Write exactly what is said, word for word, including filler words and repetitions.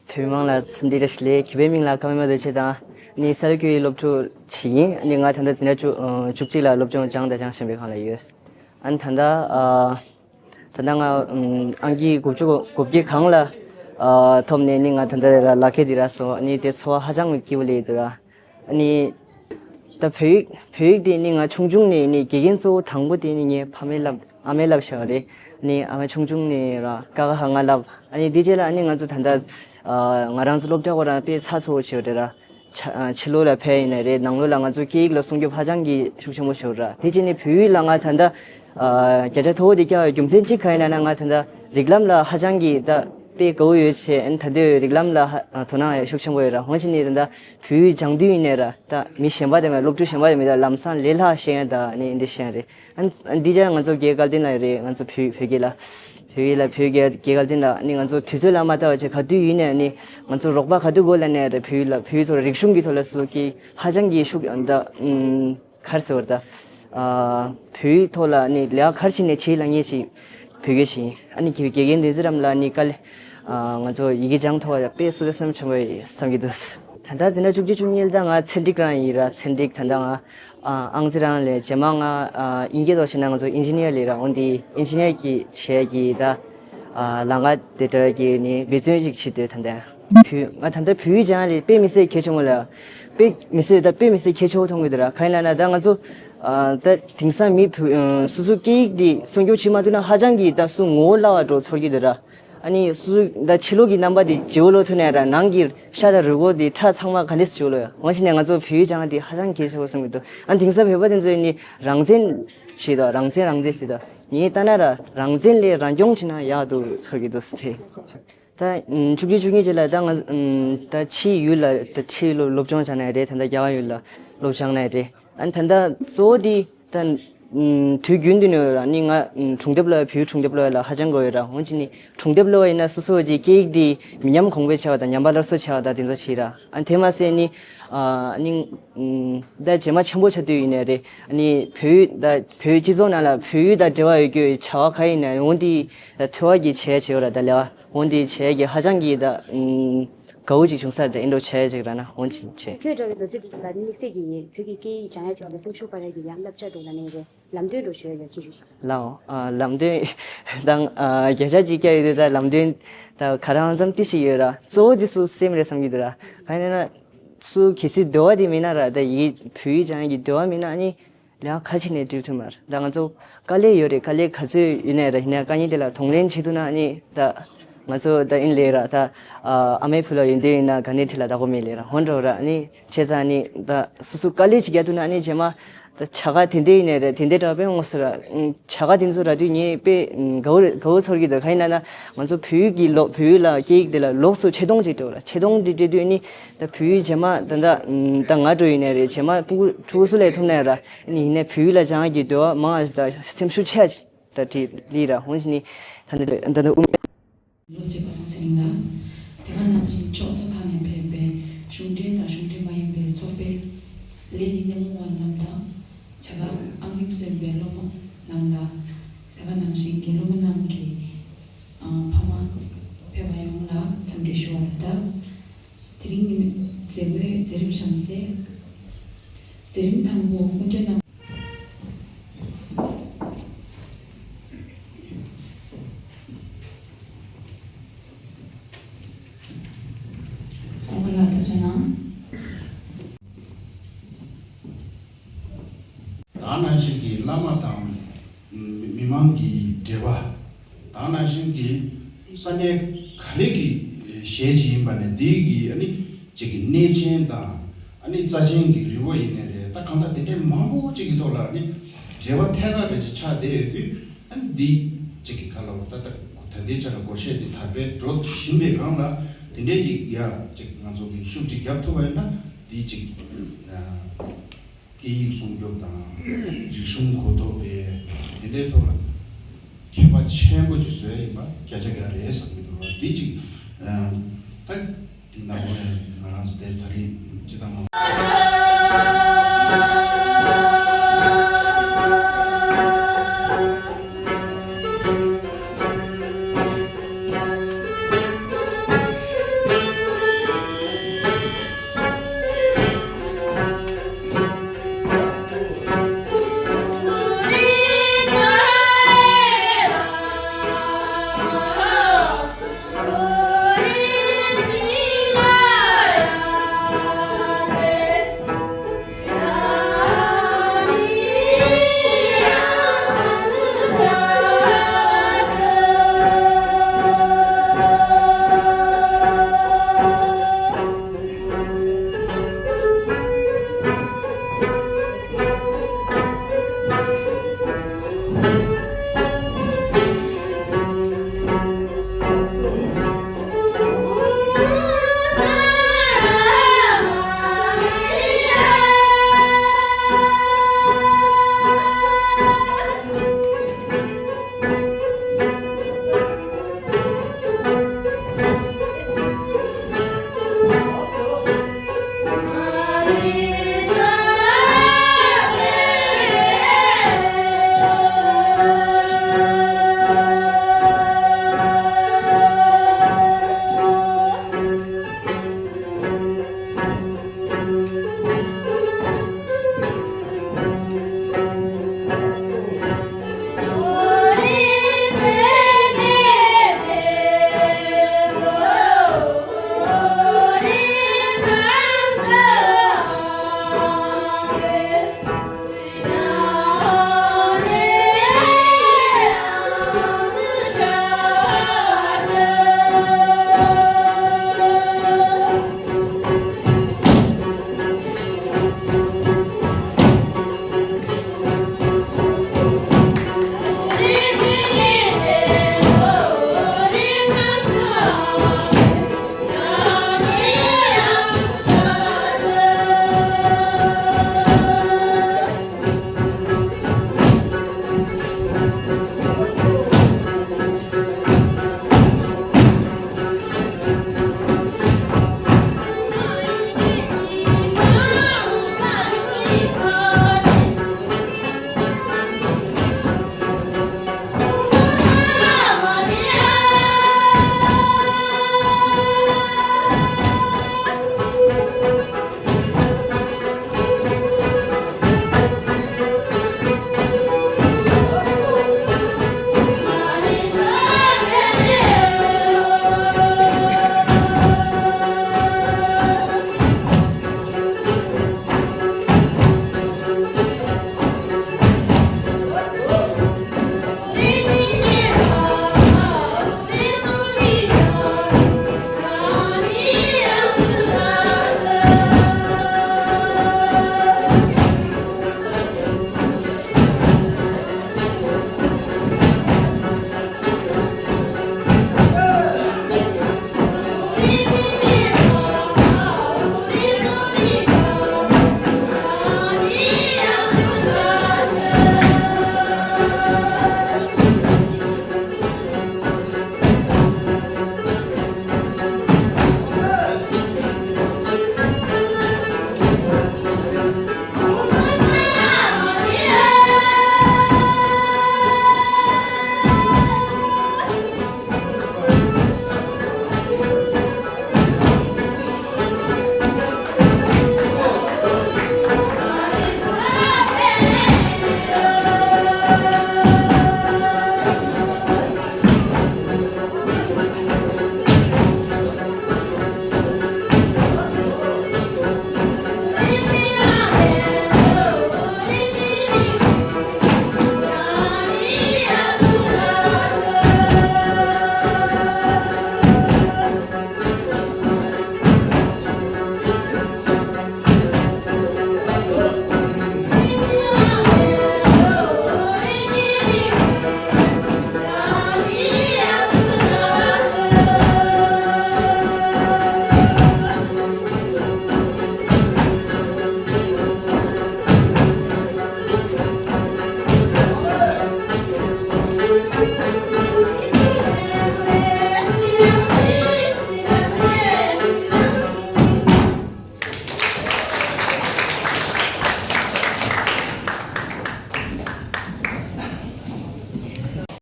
བོད་མི་མང་ལ་འཚམས་འདྲི་བཀྲ་ཤིས་བདེ་ལེགས། གུས་པའི་མིང་ལ་ཀརྨ་རྡོ་རྗེ་དང་། ནི་སཱ་ལུ་ཀུའི་སློབ་ཕྲུག་ཅིག་ཡིན། ནི་ང་ད་ལྟ་འཛིན་གྲྭ་བཅུ་བཅུ་གཅིག་ལ་སློབ་སྦྱོང་སྦྱངས་དང་སྦྱང་བཞིན་པའི་སྒང་ལ་ཡོད། ཨ་ནི་ད་ལྟ་ཨ། ད་ལྟ་ང་ཨམ་ཨང་ཀི་དགུ་བཅུ་གོ་དགུ་བརྒྱ་གང་ལ་ཨ་ཐོབ་ནས་ནི་ང་ད་ལྟ་ལ་ལག་ཁྱེར་འདི་རག་སོང་། ནི་དེ་ཚོར་བ་ཧ་ཅང་གི་སྐྱིད་པོ་སླེབས་འདུག་ར། ནི་ད་བོད་ཡིག་བོད་ཡིག་དེ་ནི་ང་ཆུང་ཆུང་ནས་ནི་དགེ་རྒན་གཙོ་བོ་དང་པོ་དེ་ནི་ངའི་ཕ་མས་བསླབས། ཨ་མས་བསླབས་བཞག་པ་རེད། ནི་ཨ་མ་ཆུང་ཆུང་ནས་ར་ཀ་ཁ་ག་ང་བསླབས། ཨ་ནི་དེ་རྗེས་ལ་ཨ་ནི་ང་ཚོ་ད་ལྟ་ཨ་ང་རང་ཚོ་སློབ་གྲྭ་ཁོ་རང་དཔེ་ཚགས་ཚུད་པོ་བྱས་པ་རེད་ར། ཕྱི་ཨ་ཕྱི་ལོགས་ལ་ཕེབས་ཡིན་ནའི་རེད། ནང་ལོགས་ལ་ང་ཚོ་སྐད་ཡིག་ལ་སྲུང་སྐྱོབ་ཧ་ཅང་གི་ཤུགས་ཆེན་པོ་བྱེད་ར། དེ་རྗེས་ནི་བོད་ཡིག་ལ་ང་ད་ལྟ་ཨ་བརྒྱ་ཆ་མཐོ་པོ་དེ་བཀྱག་པའི་རྒྱུ་མཚན་གཅིག་གང་ཡིན་ལབ་ན། ང་ད་ལྟ་རིགས་ལམ་ལ་ཧ་ཅང་གི་ད་དཔེ་དགའ་པོ་ཡོད་བྱས། ཨ་ནི་ད་ལྟའི་རིགས་ལམ་ལ་ཧ་ཨ་དོ་སྣང་ཡང་ཤུགས་ཆེན་པོ་ཡོད་ར། འོན་ཀྱང་ནི་ད་ལྟ་བོད་ཡིག་སྦྱང་དུས་ཡིན་ནའི་ར། ད་མི་གཞན་པ་དེ་མ་སློབ་ཕྲུག་གཞན་པ་དེ་མི་ད་ལམ་སང་ལས་སླ་ཤེས་ཡ་ད་ནི་འདི་ཤེས་ཡ་རེད། ཨ་ནི་འདི་ཅག་ང་ཚོ་དགེ་སྐལ་ལྡན་ལགས་རེད། ང་ཚོ་བོད་བོད་དགེ་ལ་བོད་དགེ་ལ་བོད་དགེ་དགེ་སྐལ་ལྡན་ལགས་ནི་ང་ཚོ་དུས་ཚོད་ལ་མ་ལྟ་བ་བྱས་ག་དུས་ཡིན་ནའི་ནི་ང་ཚོ་རོགས་པ་ག་དུས་དགོས་ལབ་ནའི་རེད། བོད་ལ་བོད་ཐོག་རིག་གཞུང་གི་ཐོག་ལ་སུ་གི་ཧ་ཅང་གི་ཤུགས་ད་ཨུམ་ག་རེ་ཟེར་བ་ད་ཨ་བོད་ཐོག་ལ་ནི་ལས་ཀ་ག་རེ་བྱས་ནའི་བྱེད་ལ་ངེས་ཤིག་བོད་དགེ་ཞིག་ཨ་ནི་དགེ་དགེ་རྒན་བསྟན་འཛིན་རབ་ལགས་ནི་དཀའ་ལས་ཨ་ང་ཚོ་ཡི་གེ་སྦྱང་ཐོག་ཡ་དཔེ་སུ་དེ་སེམས་ཆེན་པོ་ཡིན་བསམ་གྱི་འདུག་ད་ལྟ་འཛིན་གྲྭ་བཅུ་གཅིག་བཅུ་གཉིས་ལ་ད་ང་ཚན་སྒྲིག་རང་ཡིན་ར། ཚན་སྒྲིག་ད་ལྟ་ང་ཨ་ཨང་རྩིས་རང་ལས་རྗེས་མ་ང་ཨ་དབྱིན་སྐད་ཐོག་བྱས་ན་ང་ཚོ་ཨིན་ཇི་ནི་ཡར་ལས་ར། འོན་ཏེ་ཨིན་ཇི་ནི་ཡར་གྱི་བྱས་ཀྱི་ད་ཨ་ལམ་ཁ་དེ་འདྲ་གི་ནི་འབད་བརྩོན་ཅིག་བྱེད་འདོད། ད་ལྟ་བོད་ང་ད་ལྟ་བོད་ཡིག་སྦྱང་ཡ་ལས་དཔེ་མི་སྲིད་གལ་ཆེན་པོ་ལ་དཔེ་མི་སྲིད་ད་དཔེ་མི་སྲིད་གལ་ཆེན་པོ་མཐོང་གི་འདུག་ར། གང་ཡིན་ལབ་ན་ད་ང་ཚོ་ཨ་ད་དེང་སང་མི་བོད་ཨ་སོ་སོ་སྐད་ཡིག་འདི་སྲུང་སྐྱོབ་བྱེད་མ་ཐུབ་ན་ཧ་ཅང་གི་ད་སུ་ངོ་བོ་བརླག་པ་འདྲ་ཚོར་གྱི་འདུག་ར། ཨ་ནི་སུ་ད་ཕྱི་ལོགས་ཀྱི་རྣམ་པ་དེ་བརྗེ་པོ་ལོག་ཐུབ་ནའི་ར། ནང་གི་ཤ་དང་རུས་ཁོག་དེ་ཁྲག་ཚང་མ་ག་འདྲས་བརྗེ་པོ་ལོག་ཡ། འོ་བྱས་ནས་ང་ཚོ་བོད་ཡིག་སྦྱང་ཡ་དེ་ཧ་ཅང་གལ་ཆེ་བོ་བསམ་གྱི་འདུག་ཨ་དེང་སང་བོད་པ་དེ་ཚོས་ནི་རང་བཙན་བྱེད་དོ། རང་བཙན་རང་བཙན་ཟེར་དོ། ངས་ལྟ་ན་ར་རང་བཙན་ལས་རང་སྐྱོང་བྱེད་ན་ཡག་འདུག་ཚོར་གྱི་འདུག་ཟེར། ད་བཅུ་གཅིག་བཅུ་གཉིས་ཅིག་ལ་ད་ང་ད་ཕྱིའི་ཡུལ་ལ་ད་ཕྱིའི་སློབ་སློབ་སྦྱོང་བྱས་ནའི་རེད། ད་ལྟ་རྒྱ་གར་ཡུལ་ལ་སློབ་སྦྱང་ནའི་རེད། ཨ་ནི་ད་ལྟ་གཙོ་བོ་དེ་ད་དུས་རྒྱུན་དུ་ནས་ར་ནི་ང་སྒྲུང་དེབ་ཀློག་ཡ་བོད་ཡིག་སྒྲུང་དེབ་ཀློག་ཡ་ལ་ཧ་ཅང་དགའ་བོ་ཡོད་ར། འོན་ཀྱང་ནི་སྒྲུང་དེབ་ཀློག་པ་ཡིན་ན་སོ་སོ་གི་སྐད་ཡིག་དེ་མི་ཉམས་གོང་འཕེལ་བྱ་བ་དང་ཉམས་པ་སླར་གསོ་བྱ་བ་དང་དེ་ཚོ་བྱེད་ར། ཨ་ནི་དེ་མ་ཟད་ནི་ཨ་ནི་ད་རྗེས་མ་ཆེན་པོ་ཆགས་དུས་ཡིན་ནའི་རེད། ཨ་ནི་བོད་ཡིག་ད་བོད་སྤྱི་ཚོགས་ནང་ལ་བོད་ཡིག་དང་འབྲེལ་བ་ཡོད་རྒྱུའི་བྱ་བ་ག་ཡིན་ནའི་འོ་དེ་ད་ཐོས་པ་གི་བྱས་བྱས་ཡོད་ར། ད་ལས་ཀ་འོ་དེ་བྱས་ཀྱི་ཧ་ཅང་གི་ད་ཨུམ་དགའ་བོ་ཅིག་བྱུང་ས་རེད། ད་ཨེ་འདྲ་བྱས་ཅིག་ར་ན་འོ་ཅིག་བྱས། ཁྱོད་འདྲ་བའི་ལོ་ཚད་དེ་ལ་དམིགས་བསལ་གྱི་བོད་ཀྱི་སྐད་ཡིག་སྦྱང་ཡ་ཅིག་ལ་སེམས་ཤུགས་སྤར་ཡ་གི་ཡང་བསླབ་བྱ་འགྲོ་ལ་ནས་རེད། ལམ་སྟོན་འགྲོ་ཞུ་ཡ་ཡོད་ཅི་ཞུ་ཞིག་ལའོ། ཨ་ལམ་སྟོན་དང་ཨ་བརྒྱ་ཆ་གཅིག་བརྒྱ་ཡོད་དུས་ད་ལམ་སྟོན་ད་ག་རང་ཙམ་ཏི་ཞིག་ཡོད་ར། གཙོ་བོ་དེ་སུ་སེམས་རེད་བསམ་གྱི་འདུག་ར། ག་ཡིན་ན་སུ་གལ་སྲིད་འདོད་པ་དེ་མེད་ན་ར། ད་ཡིག་བོད་ཡིག་སྦྱང་ཡ་གི་འདོད་པ་མེད་ན་ཨ་ནི་ལས་ཀ་ག་བྱས་ནས་འགྲུབ་ཐུབ་མ་རེད། ད་ང་ཚོ་དཀའ་ལས་ཡོད་རེད། དཀའ་ལས་ག་ཚོད་ཡོད་ནའི་ར། ཡིན་ན་དཀའ་ངལ་དེ་ལ་གདོང་ལེན་བྱེད་ཐུབ་ན་ཨ་ནི་ད་ང་ཚོ་ད་ཨིན་ལས་ར། ད་ཨ་མའི་བུ་ལ་ཡོན་ཏན་ཡིན་ན་ག་ནས་ཁྲིད་ལ་བདག་པོ་མེད་ལས་ར། འོན་ཀྲོ་ར་ཨ་ནི་བྱས་ཙང་ཨ་ནི་ད་སོ་སོ་དཀའ་ལས་ཅིག་རྒྱག་ཐུབ་ན་ཨ་ནི་རྗེས་མ་ད་བྱ་དགའ་དེ་འདྲ་ཡིན་ནའི་རེད། དེ་འདྲ་འདྲ་པོའི་ངོ་སོ་ར། ཨུམ་བྱ་དགའ་དེ་ཚོ་རག་དུས་ངས་དཔེ་ཨུམ་དགའ་བོ་རེད། དགའ་བོ་ཚོར་གྱི་འདུག་ག་ཡིན་ན་ད་ང་ཚོ་བོད་ཡིག་གི་ལོ་བོད་ཡིག་ལ་སྐད་ཡིག་དེ་ལ་ལོགས་སུ་ཆེ་མཐོང་ཅིག་འགྲོ་ར། ཆེ་མཐོང་དེ་སྤྲད་དུས་ཨ་ནི་ད་བོད་ཡིག་རྗེས་མ་ད་ད་ཨུམ་ད་ང་འགྲོ་ཡིན་ནའི་རེད། རྗེས་མ་ཕྲུ་གུ་ཕྲུ་གུ་སུ་ལ་ཐུག་ནའི་ར། ཨ་ནི་ཡིན་ནའི་བོད་ཡིག་ལ་སྦྱང་གི་འདོད་པ་མང་ང་ད་སེམས་ཤུགས་ཆེ་ད་དེ་ལི་ར། འོན་ཞིག་ནི་ད་ད་ད་ད་ཨུམ། ལོ་གཅིག་པ་སངས་ཚེ་རིང་ལགས། དེ་ག་ནང་བཞིན་ཕྱོགས་མཐའ་ཁག་ནས་ཕེབས་པའི་གཞུང་འབྲེལ་དང་གཞུང་འབྲེལ་མ་ཡིན་པའི་ཚོགས་པའི་ལས་ཀྱི་སྣེ་མོ་བ་རྣམས་དང་། བྱ་དགའ་ཨང་རིམ་སོན་པའི་སློབ་མ་རྣམས་ལ། དེ་ག་ནང་བཞིན་གྱི་སློབ་མ་རྣམས་ཀྱི་ཨ་ཕ་མ་ཕེབས་པ་ཡོངས་ལ་འཚམས་འདྲི་ཞུ་བ་དང་སྦྲགས། དེ་རིང་ཉིན་མོའི་མཛད་སྒོའི་མཛད་རིམ་བཞེངས་སའི་མཛད་རིམ་དང་པོ་སྐུ་མགྲོན་རྣམས། གོང་མ་ལགས་ཐུགས་རྗེ་གནང་། ད་ནང་བཞིན་གྱི་བླ་མ་དང་མི་མང་གི་འབྲེལ་བ། ད་ནང་བཞིན་གྱི་ས་གནས་ག་རེ་གི་གཞས་ཅིག་ཡིན་པ་ནས་དེའི་གི་ཨ་ནི་ཅིག་གི་གནས་ཆེན་དང་ཨ་ནི་རྩ་ཆེན་གྱི་རི་བོ་ཡིན་ནའི་རེད། ད་གང་ལྟར་དེ་འདྲའི་མང་པོ་ཅིག་གི་ཐོག་ལ་ཨ་ནི་འབྲེལ་བ་ཐད་ཀར་རེ་ཅིག་ཆགས་བསྡད་ཡོད་དུས། ཨ་ནི་འདི་གཅིག་གི་ཁ་ལོ་ད་ལྟ་ད་ལྟའི་ཆ་ལ་སྒོར་གཞས་འདི་དར་སྤེལ་འགྲོ་བཞིན་པའི་སྒང་ལ་དེ་འདྲའི་ཅིག་ཡ་ཅིག་ང་ཚོ་གི་ཤུགས་ཅིག་རྒྱབ་ཐུབ་པ་ཡིན་ན་འདི་ཅིག་ཨ་སྐད་ཡིག་སྲུང་སྐྱོབ་དང་རིག་གཞུང་གོ་རྟོགས་སྤེལ་དེ་འདྲའི་ཐོག་ལ་ཁྱད་པར་ཆེན་པོ་ཅིག་བཟོས་ཡིན་པ་བརྒྱ་ཆ་བརྒྱ་རེད་བསམ་གྱི་འདུག་འདི་ཅིག་ཨ་ད། དེ་ནང་ལོགས་ནས་ང་རང་ཚོ་དེ་ད་རེས་ཅི་ལྟར་མ།